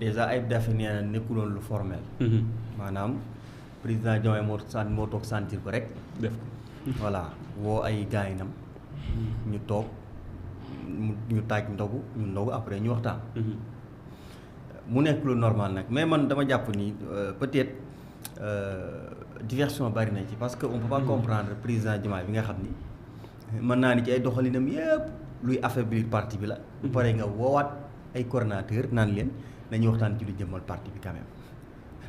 déjà Ayib Daffé nee na nekkuloon lu formel. maanaam président Diomaye moo toog sentir ko rek. def ko voilà woo ay gaayinam ñu toog ñu taaj ndogu ñu ndogu après ñu waxtaan. mu nekk lu normal nag mais man dama jàpp ni peut-être diversion bari na ci parce que on peut pas comprendre président Diomaye bi nga xam ni mën naa ni ci ay doxalinam yëpp luy affaiblir parti bi la. bu paree nga woowaat ay coordonnateur naan leen nañu waxtaan ci lu jëmmal parti bi quand même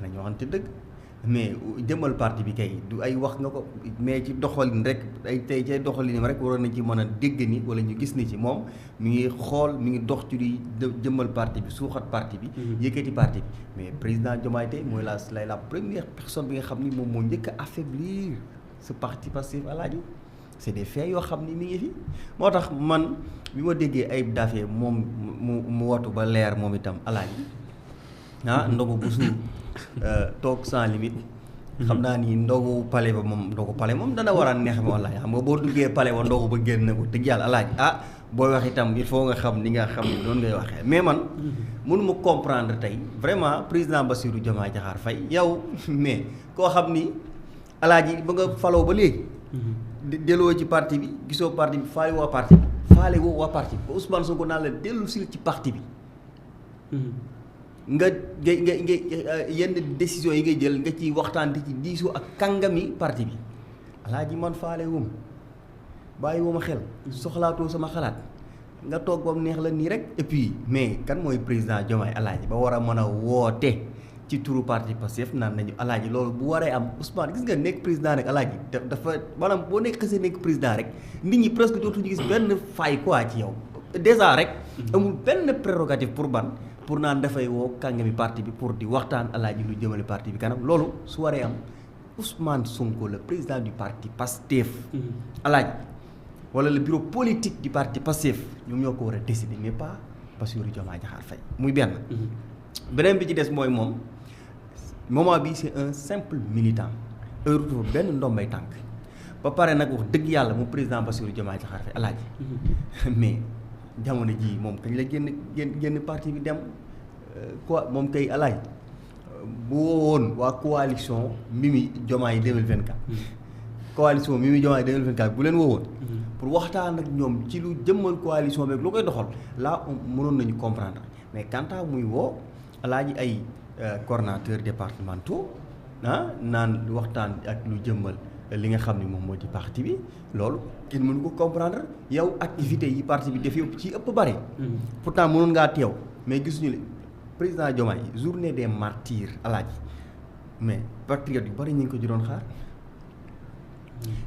nañu waxante dëgg mais jëmmal parti bi kay du ay wax nga ko mais ci doxalin rek ay tey ci doxalinam rek waroon nañ ci mën a dégg ni wala ñu gis ni ci moom mi ngi xool mi ngi dox ci luy jëmmal parti bi suuxat parti bi. yëkkati parti bi mais président Diomaye tey mooy la première personne bi nga xam ni moom moo njëkk a affaiblir ce parti Pastef Alaaji c'est des faits yoo xam ni mi ngi fi moo tax man bi ma déggee Ayib Daffé moom mu watu ba leer moom itam Alaaji ndogu bu suur toog sans limite. xam naa ni ndogu pale ba moom dana war a neex ma wallaahi xam nga boo duggee pale ba ndogu ba génn ko dëgg yàlla Alaaji booy wax itam il faut nga xam ni nga xam ni doon ngay waxee mais man mënuma comprendre tey vraiment président Bassirou Diomaye Diakhar Faye yow mais koo xam ni Alaaji ba nga faloo ba léegi delloo ci parti bi gisoo parti bi faale woo parti bi ba Ousmane Sonko naan la dellu sil ci parti bi nga yenn décision yi ngay jël nga ci waxtaan di ci diisoo ak kàngami parti bi Alaaji man faale wum bàyyi wuma xel soxlaatoo sama xalaat nga toog ba mu neex la nii rek et puis mais kan mooy président Diomaye Alaaji ba war a mën a woote ci turu parti Pastef naan nañu Alaaji loolu bu waree am Ousmane gis nga nekk président rek Alaaji dafa maanaam boo nekk xasee nekk président rek nit ñi presque dootuñu gis benn faille quoi ci yow déjà rek amul benn prérogative pour naan dafay woo kàngami parti bi pour di waxtaan Alaaji lu jëmale parti bi kanam loolu su waree am Ousmane Sonko le président du parti Pastef Alaaji wala le bureau politique du parti Pastef ñoom ñoo ko war a décider mais pas Bassirou Diomaye Diakhar Faye muy benn beneen bi ci des mooy moom moment bi c'est un simple militant heure benn ndombay tànk ba pare nag wax dëgg yàlla mu président Bassirou Diomaye Diakhar Faye Alaaji mais jamono ji moom kañ la génn parti bi dem quoi moom kay Alaaji bu woowoon waa coalition Mimi Diomaye 2024 coalition Mimi Diomaye 2024 bu leen woowoon pour waxtaan ak ñoom ci lu jëmmal coalition beeg lu koy doxal là mënoon nañu comprendre mais quant à muy woo Alaaji ay coordonnateurs départementaux naan waxtaan ak lu jëmmal li nga xam ne moom moo di parti bi loolu kenn mënu ko comprendre yow activité yi parti bi def yëpp ci ëpp bari pourtant mënoon ngaa teew mais gisuñu le président Diomaye journée des martyrs Alaaji mais patriotes yu bari ñu ngi ko ci doon xaar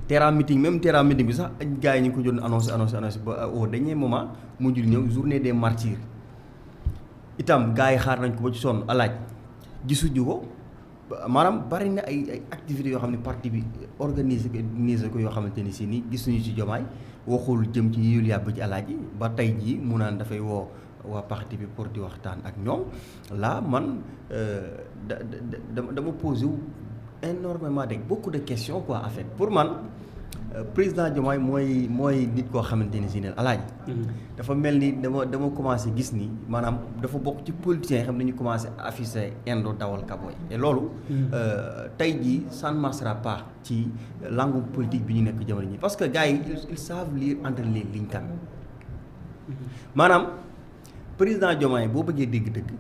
terrain meeting bi sax gars yi ñu ngi ko doon annoncé ba au dernier moment mujjul ñëw journée des martyrs itam gars yi xaar nañ ko ba ci sonn Alaaji gisuñu ko maanaam bari na ay activités yoo xam ne parti bi organisé ko yoo xamante ni si ni gisuñu ci Diomaye waxul jëm ci yul yàbb ci Alaaji ba tey jii mu naan dafay woo waa parti bi pour di waxtaan ak ñoom là man dama posé wu énormément de beaucoup de questions quoi en fait pour man président Diomaye mooy nit koo xamante ni si ne Alaaji dafa mel ni dama commencé gis ni maanaam dafa bokk ci politiciens yi xam ne dañu commencé afficher indo dawal kaboy et loolu tey jii ça ne marchera pas ci langue politique bi ñu nekk jamono ji parce que gars yi ils savent lire entre les lignes kan maanaam président Diomaye boo bëggee dégg-dëgg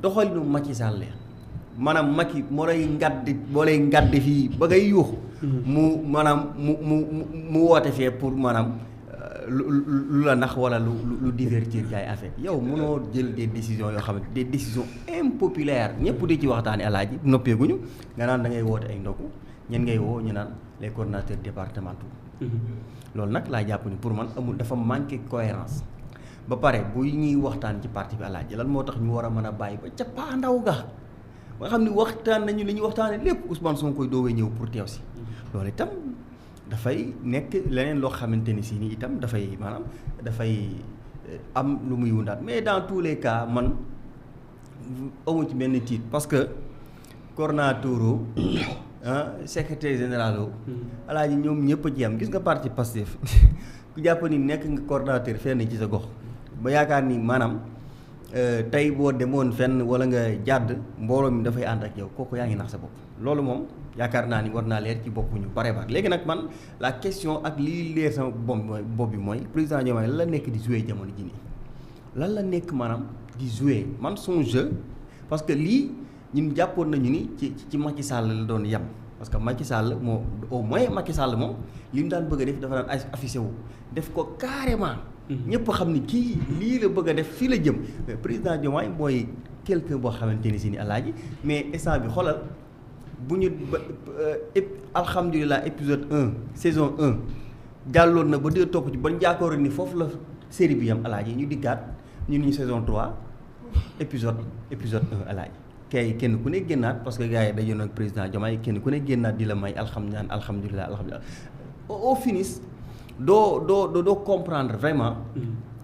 doxalinu Macky Sall maanaam Macky moo lay ngàdd fii ba ngay yuux mu woote fee pour maanaam lu la nax wala lu divertir gars yi affaire yow mënoo jël des décisions yoo xamante des décisions impopulaires ñëpp di ci waxtaane Alaaji noppeeguñu nga naan da ngay woote ay ndogu ñen ngay woo ñu naan les coordonnateurs départementaux loolu nag laa jàpp ni pour man amul dafa manqué cohérence ba pare bu ñuy waxtaan ci parti bi Alaaji lan moo tax ñu war a mën a bàyyi ba ca paandaw ga ba nga xam ni waxtaan nañu li ñuy waxtaane lépp Ousmane Sonko koy doogee ñëw pour teew si loolu itam dafay nekk leneen loo xamante ni si ni itam dafay am lu muy wundaat mais dans tous les cas man amu ci benn titre parce que coordonnateur secrétaire général Alaaji ñoom ñëpp a ci am gis nga parti Pastef ku jàpp ni nekk nga coordonnateur fenn ci sa gox ba yaakaar ni maanaam tey boo demoon fenn wala nga jàdd mbooloo mi dafay ànd ak yow kooku yaa ngi nax sa bopp loolu moom yaakaar naa ni war naa leer ci bopp ñu bare bare léegi nag man la question ak lii leer sama bopp bi mooy président Diomaye lan la nekk di jouer jamono ji nii lan la nekk maanaam di jouer man son jeu parce que lii ñun jàppoon nañu ni ci Macky Sall la doon yem parce que Macky Sall moo au moins Macky Sall moom li mu daan bëgg a def dafa daan affiché wu def ko carrément. ñëpp xam ni kii lii la bëgg a def fii la jëm mais président Diomaye mooy quelqu'un boo xamante ni si ni alaaji mais instant bi xoolal bu ñu alhamdulilah épisode 1 saison 1 jàlloon na ba 2 topp ci ba njaakoor ni foofu la série bi yam alaaji ñu diggaat ñu saison 3 épisode 1 alaaji kay kenn ku ne génnaat parce que gars yi dañu ak président Diomaye kenn ku ne génnaat di la may alhamdulilah au finish doo comprendre vraiment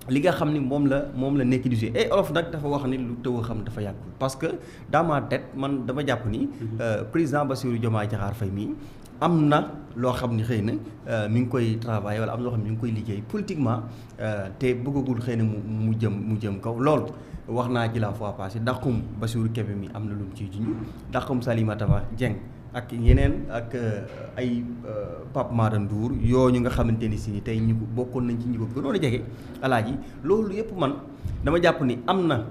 li nga xam ni moom la nekk di jouer et olof nag dafa wax ni lu tëw a xam dafa yàggul parce que dans ma tête man dama jàpp ni président Bassirou Diomaye Diakhar Faye mii am na loo xam ni xëy na mi ngi koy travailler wala am loo xam ni mi ngi koy liggéey politiquement te bëggagul xëy na mu jëm kaw loolu wax naa ci la fois passée dàqum Bassirou Kébé mi am na lu mu ciy junj dàqum Salimata Dieng ak yeneen ak ay Pape Mada Ndour yooyu nga xamante ni si ni tey ñu bokkoon nañ ci ñi ko gënoon a jege alaaji loolu yëpp man dama jàpp ni am na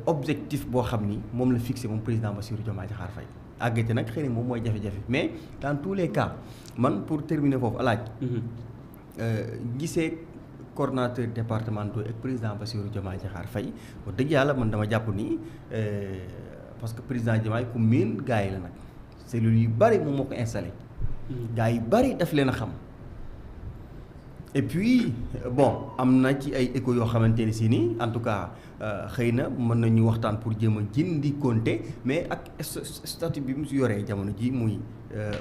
objectif boo xam ni moom la fixé moom président Bassirou Diomaye Diakhar Faye àggate nag xëy na moom mooy jafe-jafe mais dans tous les cas man pour terminer foofu alaaj gisee coordonnateur départementaux ak président Bassirou Diomaye Diakhar Faye wax dëgg yàlla man dama jàpp ni parce que président Diomaye ku miin gars yi la nag cellules yu bari moom moo ko installé gars yu bari daf leen a xam et puis bon am na ci ay échos yoo xamante ni si nii en tout cas xëy na mën nañu waxtaan pour jéem a jindi compter mais ak statut bi mu si yoree jamono ji muy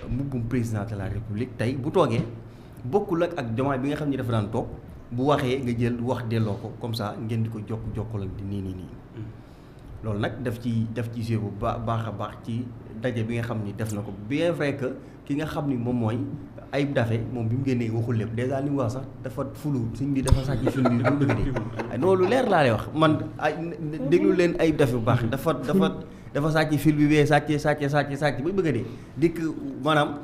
mbubbum président de la république tey bu toogee bokkul ak Diomaye bi nga xam ni dafa daan toog bu waxee nga jël wax delloo ko comme ça ngeen di ko jokkal ak nii loolu nag daf ci joué bu baax a baax ci daje bi nga xam ni def na ko bien vrai que ki nga xam ni moom mooy Ayib Daffé moom bi mu génnee waxul lépp dèjà li mu wax sax dafa fulu suñ bi dafa sàcc film bi bu bëgg de loolu leer laa lay wax man ay déglu leen Ayib Daffé bu baax dafa sàcc film bi bee sàcc ba bëgg de dikk maanaam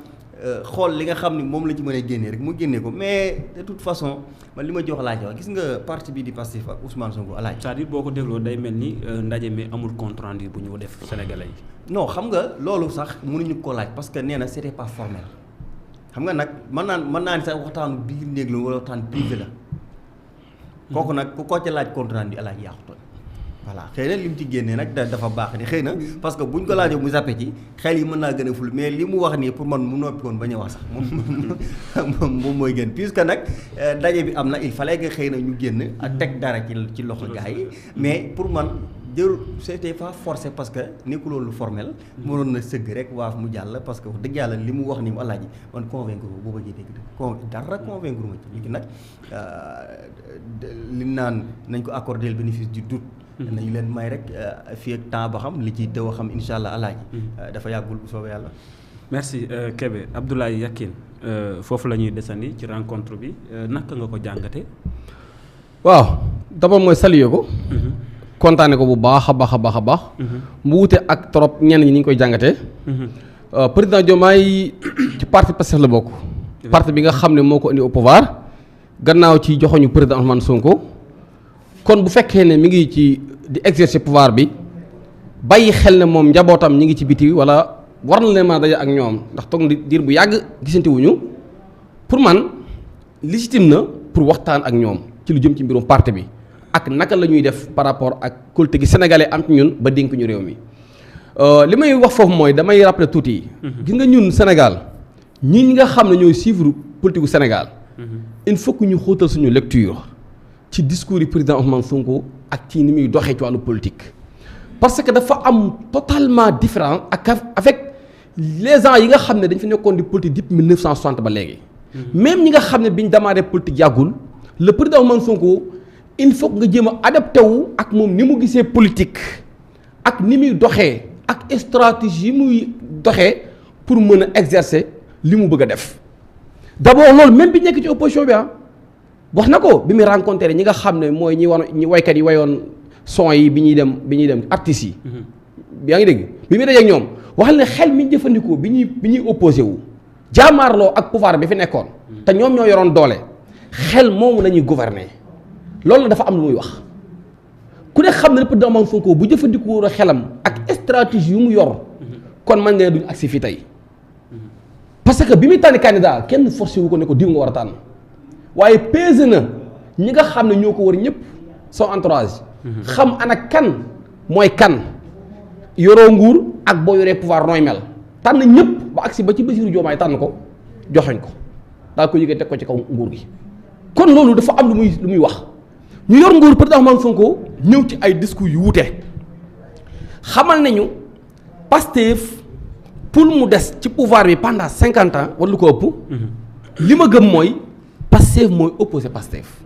xool li nga xam ni moom la ci mën a génnee rek mu génnee ko mais de toute façon man li ma jox laa ci wax gis nga parti bi di Pastef ak Ousmane Sonko alaaj c'est-à-dire boo ko dégloo day mel ni ndaje mi amul compte rendu bu ñu def Sénégalais yi. non xam nga loolu sax mënuñu ko laaj parce que nee na c'était pas formel xam nga nag mën naa ni sax waxtaanu biir néeg la wala waxtaan privé la kooku nag ku ko ca laaj compte rendu alaaj yaa ko tooñ voilà xëy na li mu ci génnee nag dafa baax ni xëy na parce que buñ ko laajoo mu zappe ci xel yi mën naa gën a ful mais li mu wax nii pour man mu noppi woon bañ a wax sax moom mooy gën puisque nag daje bi am na il fallait que xëy na ñu génn ak teg dara ci loxo gars yi mais pour man jërul c'était pas forcé parce que nekkuloon lu formel mënoon na sëgg rek waaf mu jàll parce que wax dëgg yàlla li mu wax ni mu alaaji man convaincre boo bëggee dégg dara convaincre ma ci léegi nag li naan nañ ko accorder le bénéfice du doute nañu leen may rek fii ak temps ba xam li ci dëw a xam insha allah alaaji dafa yàggul bu soobee yàlla. merci Kébé Abdoulaye Yakhine foofu la ñuy desandi ci rencontre bi naka nga ko jàngate waaw d'abord mooy saluer ko kontaane ko bu baax a baax mu wute ak trop ñenn ñi ni ñu koy jàngatee président Diomaye ci parti Pastef la bokk parti bi nga xam ne moo ko indi au pouvoir gannaaw ci joxoñu président Ousmane Sonko kon bu fekkee ne mi ngi ci di exercer pouvoir bi bàyyi xel ne moom njabootam ñi ngi ci biti wala war na leen mën a daje ak ñoom ndax toog diir bu yàgg gisante wuñu pour man légitime na pour waxtaan ak ñoom ci lu jëm ci mbirum parti bi ak naka la ñuy def par rapport ak kóolute gi sénégalais am ci ñun ba dénk ñu réew mi li may wax foofu mooy damay rappeler tuuti yi gis nga ñun Sénégal ñi nga xam ne ñooy suivre politique gu Sénégal il faut que ñu xóotal suñu lecture ci discours yi président Ousmane Sonko ak ci ni muy doxee ci wàllu politique parce que dafa am totalement différent ak avec les gens yi nga xam ne dañ fi nekkoon di politique depuis 1960 ba léegi même ñi nga xam ne biñ démarré politique yàggul le président Ousmane Sonko il faut que nga jéem a adapté wu ak moom ni mu gisee politique ak ni muy doxee ak stratégie yi muy doxee pour mën a exercer li mu bëgg a def d'abord loolu même bi nekk ci opposition bi wax na ko bi muy rencontré ñi nga xam ne mooy ñi waykat yi wayoon son yi bi ñuy dem artistes yi. yaa ngi dégg bi muy dajeeg ñoom waxal ne xel mi ñu jëfandikoo bi ñuy opposé wu jaamaarloo ak pouvoir bi fi nekkoon. te ñoom ñoo yoroon doole xel moomu la ñuy gouverner loolu dafa am lu muy wax ku ne xam ne le président Ousmane Sonko bu jëfandikoo xelam ak stratégie yu mu yor kon man nga ne duñ agsi fii tey parce que bi muy tànn candidat kenn forcé wu ko ne ko diw nga war a tànn waaye pesé na ñi nga xam ne ñoo ko war ñëpp son entourage. xam ana kan mooy kan yoroo nguur ak boo yoree pouvoir nooy mel tànn ñëpp ba agsi ba ci Bassirou Diomaye tànn ko joxoñ ko daal ko yëgee teg ko ci kaw nguur gi kon loolu dafa am lu muy wax ñu yor nguur président Ousmane Sonko ñëw ci ay discours yu wuute xamal nañu Pastef pour mu des ci pouvoir bi pendant 50 ans wala lu ko ëpp li ma gëm mooy Pastef mooy opposé Pastef